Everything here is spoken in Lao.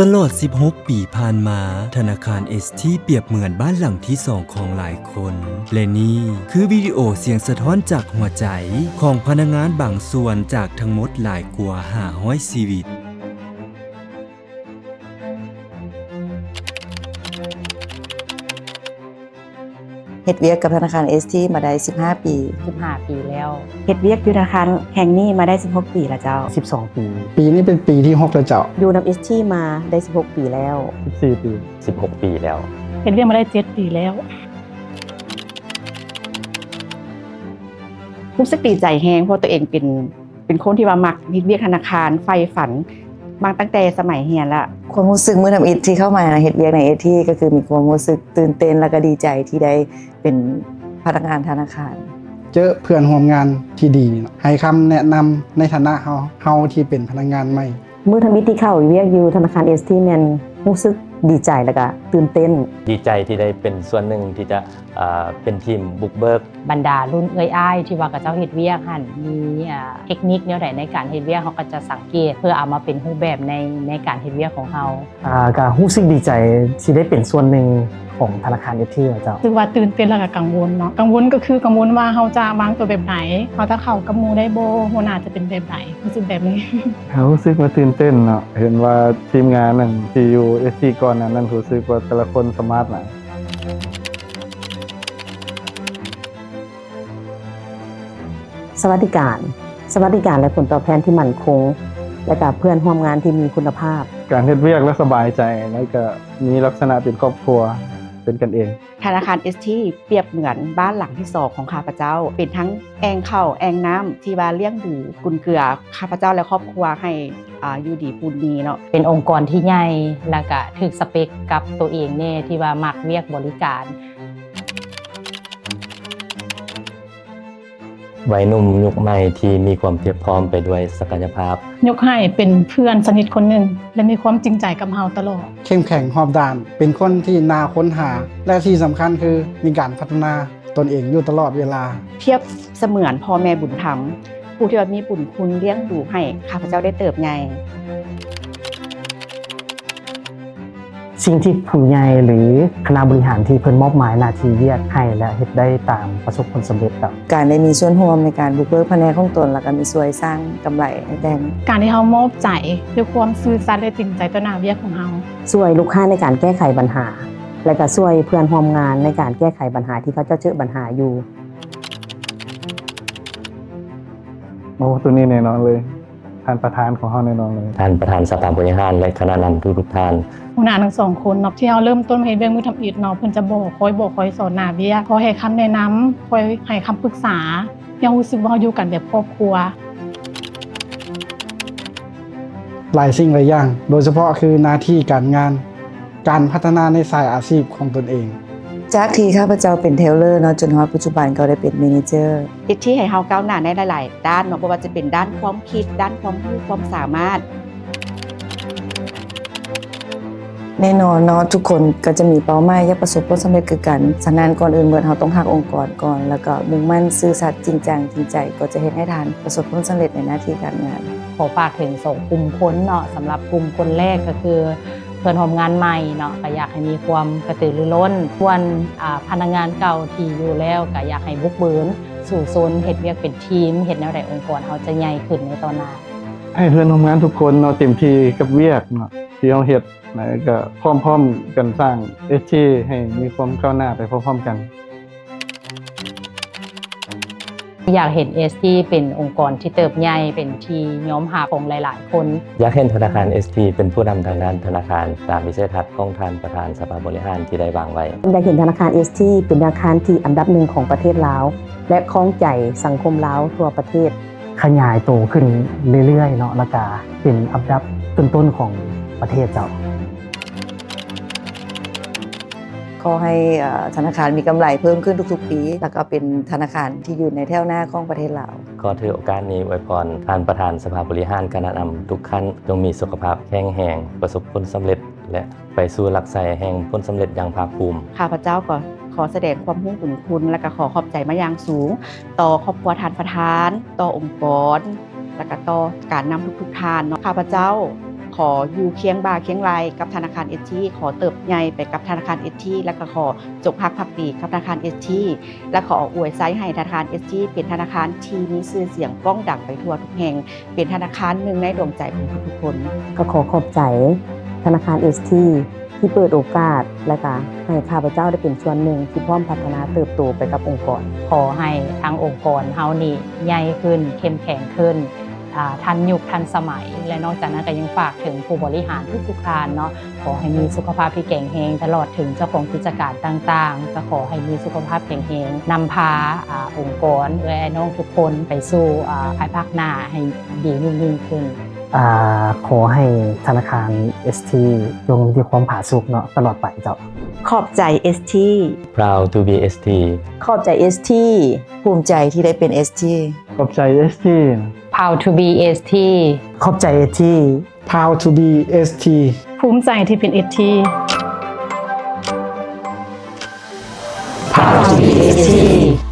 ຕະຫຼອດສິບຫົກປີຜ່ານມາ, ທະນາຄານເອສທີປຽບເໝືອນບ້ານຫຼັງທີສອງຂອງຫຼາຍຄົນ ແລະ ນີ້ຄືວິດີໂອສຽງສະທ້ອນຈາກຫົວໃຈຂອງພະນັກງານບາງສ່ວນຈາກທັງໝົດຫຼາຍກວ່າຫ້າຮ້ອຍຊີວິດ. ເຮັດວຽກກັບທະນາຄານເອສທີມາໄດ້ສິບຫ້າປີ. ສິບຫ້າປີແລ້ວ. ເຮັດວຽກຢູ່ທະນາຄານແຫ່ງນີ້ມາໄດ້ສິບຫົກປີແລ້ວເຈົ້າ. ສິບສອງປີ. ປີນີ້ເປັນປີທີຫົກແລ້ວເຈົ້າ. ຢູ່ນຳເອສທີມາໄດ້ສິບຫົກປີແລ້ວ. ສິບສີ່ປີ. ສິບຫົກປີແລ້ວ. ເຮັດວຽກມາໄດ້ເຈັດປີແລ້ວ. ຮູ້ສຶກດີໃຈແຮງ ເພາະໂຕເອງເປັນ ເປັນຄົນທີ່ວ່າມັກເຮັດວຽກທະນາຄານ, ໃຝ່ຝັນ ມັກຕັ້ງແຕ່ສະໄໝຮຽນລະ. ຄວາມຮູ້ສຶກມື້ທຳອິດທີ່ເຂົ້າມາເຮັດວຽກໃນເອສທີ ກໍຄືມີຄວາມຮູ້ສຶກຕື່ນເຕັ້ນ ແລະ ກໍດີໃຈທີ່ໄດ້ເປັນພະນັກງານທະນາຄານ. ເຈີເພື່ອນຮ່ວມງານທີ່ດີ ໃຫ້ຄຳແນະນຳໃນຖານະເຮົາ, ເຮົາທີ່ເປັນພະນັກງານໃໝ່. ມື້ທຳອິດທີ່ເຂົ້າວຽກຢູ່ທະນາຄານເອສທີ ແມ່ນຮູ້ສຶກດີໃຈ ແລະ ກະຕື່ນເຕັ້ນ. ດີໃຈທີ່ໄດ້ເປັນສ່ວນໜຶ່ງທີ່ຈະ ເປັນທີມບຸກເບີກ. ບັນດາລຸ້ນເອື້ອຍອ້າຍທີ່ວ່າເຂົາເຈົ້າເຮັດວຽກຫັ້ນ ມີ ເຕັກນິກແນວໃດໃນການເຮັດວຽກ ເຮົາກໍຈະສັງເກດເພື່ອເອົາມາເປັນຮູບແບບໃນ ໃນການເຮັດວຽກຂອງເຮົາ. ກະຮູ້ສຶກດີໃຈທີ່ໄດ້ເປັນສ່ວນໜຶ່ງຂອງທະນາຄານເອສທີ ເຈົ້າ. ຮູ້ສຶກວ່າຕື່ນເຕັ້ນ ແລະ ກະກັງວົນເນາະ. ກັງວົນກໍຄືກັງວົນວ່າເຮົາຈະວາງຕົວແບບໃດ, ເຮົາຈະເຂົ້າກັບໝູ່ໄດ້ບໍ່, ຫົວໜ້າຈະເປັນແບບໃດ, ຮູ້ສຶກແບບນີ້. ຮູ້ສຶກວ່າຕື່ນເຕັ້ນເນາະ, ເຫັນວ່າທີມງານນັ້ນທີ່ຢູ່ເອສທີກ່ອນໜ້ານັ້ນ ຮູ້ສຶກວ່າແຕ່ລະຄົນສະມາດຫຼາຍ. ສະຫວັດດີການ, ສະຫວັດດີການ ແລະ ຜົນຕອບແທນທີ່ໝັ້ນຄົງ ແລະ ກະເພື່ອນຮ່ວມງານທີ່ມີຄຸນນະພາບ. ການເຮັດວຽກແລ້ວສະບາຍໃຈ ແລະ ກະມີລັກສະນະເປັນຄອບຄົວ, ເປັນກັນເອງ. ທະນາຄານເອສທີປຽບເໝືອນບ້ານຫຼັງທີສອງຂອງຂ້າພະເຈົ້າ, ເປັນທັງແອ່ງເຂົ້າແອ່ງນ້ຳທີ່ວ່າລ້ຽງດູກຸນເກືອຂ້າພະເຈົ້າ ແລະ ຄອບຄົວໃຫ້ ອາ ຢູ່ດີກິນດີເນາະ. ເປັນອົງກອນທີ່ໃຫຍ່ ແລະ ກະຖືກສະເປັກກັບໂຕເອງແດ່ ທີ່ວ່າມັກວຽກບໍລິການ. ໄວໜຸ່ມຍຸກໃໝ່ທີ່ມີຄວາມພຽບພ້ອມໄປດ້ວຍສັກກະຍະພາບ. ຍົກໃຫ້ເປັນເພື່ອນສະໜິດຄົນໜຶ່ງ ແລະ ມີຄວາມຈິງໃຈກັບເຮົາຕະຫຼອດ. ເຂັ້ມແຂງຮອບດ້ານ, ເປັນຄົນທີ່ໜ້າຄົ້ນຫາ ແລະ ທີ່ສຳຄັນຄືມີການພັດທະນາຕົນເອງຢູ່ຕະຫຼອດເວລາ. ປຽບສະເໝືອນພໍ່ແມ່ບຸນທຳ ຜູ້ທີ່ວ່າມີບຸນຄຸນລ້ຽງດູໃຫ້ຂ້າພະເຈົ້າໄດ້ເຕີບໃຫຍ່. ສິ່ງທີ່ຜູ້ໃຫຍ່ ຫຼື ຄະນະບໍລິຫານທີ່ເພິ່ນມອບໝາຍໜ້າທີ່ວຽກໃຫ້ ແລະ ເຮັດໄດ້ຕາມປະສົບຜົນສຳເລັດແລ້ວ. ການໄດ້ມີສ່ວນຮ່ວມໃນການບຸກເບີກພະແນກຂອງຕົນ ແລ້ວກໍມີຊ່ວຍສ້າງກຳໄລໃຫ້ແຕ່ງ. ການທີ່ເຮົາມອບໃຈດ້ວຍຄວາມຊື່ສັດ ແລະ ຈິງໃຈຕໍ່ໜ້າວຽກຂອງເຮົາ. ຊ່ວຍລູກຄ້າໃນການແກ້ໄຂບັນຫາ ແລະ ກໍຊ່ວຍເພື່ອນຮ່ວມງານໃນການແກ້ໄຂບັນຫາທີ່ເຂົາເຈົ້າເຈີບັນຫາຢູ່. ໂອ້ ໂຕນີ້ແນ່ນອນເລີຍ. ທ່ານປະທານຂອງເຮົາແນ່ນອນເລີຍ. ທ່ານປະທານສະພາບໍລິຫານ ແລະ ຄະນະນຳທຸກໆທ່ານ. ຫົວໜ້າທັງສອງຄົນເນາະ ທີ່ເຮົາເລີ່ມຕົ້ນມາເຮັດວຽກມື້ທຳອິດເນາະ ເພິ່ນຈະບອກ ຄອຍບອກ ຄອຍສອນໜ້າວຽກ, ຄອຍໃຫ້ຄຳແນະນຳ, ຄອຍໃຫ້ຄຳປຶກສາ, ເຮົາຮູ້ສຶກວ່າເຮົາຢູ່ກັນແບບຄອບຄົວ. ຫຼາຍສິ່ງຫຼາຍຢ່າງ, ໂດຍສະເພາະຄືໜ້າທີ່ການງານ, ການພັດທະນາໃນສາຍອາຊີບຂອງຕົນເອງ. ຈາກທີ່ຂ້າພະເຈົ້າເປັນເທລເລີເນາະ ຈົນຮອດປັດຈຸບັນກໍໄດ້ເປັນແມເນເຈີ. ເຮັດທີ່ໃຫ້ເຮົາກ້າວໜ້າໃນຫຼາຍໆດ້ານເນາະ, ບໍ່ວ່າຈະເປັນດ້ານຄວາມຄິດ, ດ້ານຄວາມຮູ້, ຄວາມສາມາດ. ແນ່ນອນເນາະ, ທຸກຄົນກໍຈະມີເປົ້າໝາຍຢາກປະສົບຜົນສຳເລັດຄືກັນ. ສະນັ້ນ ກ່ອນອື່ນເໝິດ ເຮົາຕ້ອງຮັກອົງກອນກ່ອນ, ແລ້ວກໍມຸ່ງໝັ້ນ, ຊື່ສັດ, ຈິງຈັງ, ຈິງໃຈ, ກໍຈະເຮັດໃຫ້ທ່ານປະສົບຜົນສຳເລັດໃນໜ້າທີ່ການງານ. ຂໍຝາກເຖິງສອງກຸ່ມຄົນເນາະ, ສຳລັບກຸ່ມຄົນແລກກໍຄື ເພື່ອນຮ່ວມງານໃໝ່ເນາະ ກໍຢາກໃຫ້ມີຄວາມກະຕືລືລົ້ນ, ສ່ວນ ອາ ພະນັກງານເກົ່າທີ່ຢູ່ແລ້ວ ກໍຢາກໃຫ້ບຸກບືນ, ສູ້ຊົນ, ເຮັດວຽກເປັນທີມ, ເຮັດແນວໃດອົງກອນເຮົາຈະໃຫຍ່ຂຶ້ນໃນຕໍ່ໜ້າ. ໃຫ້ເພື່ອນຮ່ວມງານທຸກຄົນເນາະ ເຕັມທີ່ກັບວຽກເນາະ ທີ່ເຮົາເຮັດ, ແລ້ວກໍພ້ອມໆກັນສ້າງເອສທີໃຫ້ມີຄວາມກ້າວໜ້າໄປພ້ອມໆກັນ. ຢາກເຫັນເອສທີເປັນອົງກອນທີ່ເຕີບໃຫຍ່, ເປັນທີ່ຍອມຮັບຂອງຫຼາຍໆຄົນ. ຢາກເຫັນທະນາຄານເອສທີເປັນຜູ້ນຳທາງດ້ານທະນາຄານ ຕາມວິໄສທັດຂອງທ່ານປະທານສະພາບໍລິຫານທີ່ໄດ້ວາງໄວ້. ຢາກເຫັນທະນາຄານເອສທີເປັນທະນາຄານທີ່ອັນດັບໜຶ່ງຂອງປະເທດລາວ ແລະ ຄອງໃຈສັງຄົມລາວທົ່ວປະເທດ. ຂະຫຍາຍໂຕຂຶ້ນເລື້ອຍໆເນາະ, ແລ້ວກະເປັນອັນດັບຕົ້ນໆຂອງປະເທດເຈົ້າ. ຂໍໃຫ້ ເອີ ທະນາຄານມີກຳໄລເພີ່ມຂຶ້ນທຸກໆປີ ແລ້ວກໍເປັນທະນາຄານທີ່ຢູ່ໃນແຖວໜ້າຂອງປະເທດລາວ. ຂໍຖືໂອກາດນີ້ອວຍພອນທ່ານປະທານສະພາບໍລິຫານ, ຄະນະນຳທຸກທ່ານ ຈົ່ງມີສຸຂະພາບແຂງແຮງ, ປະສົບຜົນສຳເລັດ ແລະ ໄປສູ່ຫຼັກໄຊແຫ່ງຜົນສຳເລັດຢ່າງພາກພູມ. ຂ້າພະເຈົ້າກໍຂໍສະແດງຄວາມຮູ້ບຸນຄຸນ ແລະ ກໍຂໍຂອບໃຈມາຢ່າງສູງຕໍ່ຄອບຄົວທ່ານປະທານ, ຕໍ່ອົງກອນ ແລະ ກໍຕໍ່ການນຳທຸກໆທ່ານເນາະ. ຂ້າພະເຈົ້າ ຂໍຢູ່ຄຽງບ່າຄຽງໄຫຼ່ກັບທະນາຄານ ເອສທີ ຂໍເຕີບໃຫຍ່ໄປກັບທະນາຄານ ເອສທີ ແລະກໍຂໍຈົງຮັກພັກດີກັບທະນາຄານ ເອສທີ ແລະຂໍອວຍໄຊໃຫ້ທະນາຄານ ເອສທີ ເປັນທະນາຄານທີ່ມີຊື່ສຽງກ້ອງດັງໄປທົ່ວທຸກແຫ່ງ ເປັນທະນາຄານໜຶ່ງໃນດວງໃຈຂອງທຸກໆຄົນ. ກໍຂໍຂອບໃຈທະນາຄານ ເອສທີ ທີ່ເປີດໂອກາດ ແລະກະໃຫ້ຂ້າພະເຈົ້າໄດ້ເປັນສ່ວນໜຶ່ງທີ່ພ້ອມພັດທະນາເຕີບໂຕໄປກັບອົງກອນ. ຂໍໃຫ້ທາງອົງກອນເຮົານີ້ໃຫຍ່ຂຶ້ນ ເຂັ້ມແຂງຂຶ້ນ ອາ ທັນຍຸກທັນສະໄໝ ແລະນອກຈາກນັ້ນກໍຍັງຝາກເຖິງຜູ້ບໍລິຫານທຸກໆທ່ານເນາະ ຂໍໃຫ້ມີສຸຂະພາບທີ່ແຂງແຮງ ຕະຫຼອດເຖິງເຈົ້າຂອງກິດຈະການຕ່າງໆ ກໍຂໍໃຫ້ມີສຸຂະພາບແຂງແຮງ ນຳພາ ອາ ອົງກອນ ເອື້ອຍອ້າຍນ້ອງທຸກຄົນໄປສູ່ ອາ ພາຍພາກໜ້າໃຫ້ດີຍິ່ງໆຂຶ້ນ. ອາ ຂໍໃຫ້ທະນາຄານ ເອສທີ ຈົ່ງມີແຕ່ຄວາມຜາສຸກເນາະ ຕະຫຼອດໄປເຈົ້າ. ຂອບໃຈ ເອສທີ. Proud to be ເອສທີ. ຂອບໃຈ ເອສທີ. ພູມໃຈທີ່ໄດ້ເປັນ ເອສທີ. ຂອບໃຈ ເອສທີ. Proud to be ເອສທີ. ຂອບໃຈ ເອສທີ. Proud to be ເອສທີ. ພູມໃຈທີ່ເປັນ ເອສທີ. Proud to be ເອສທີ.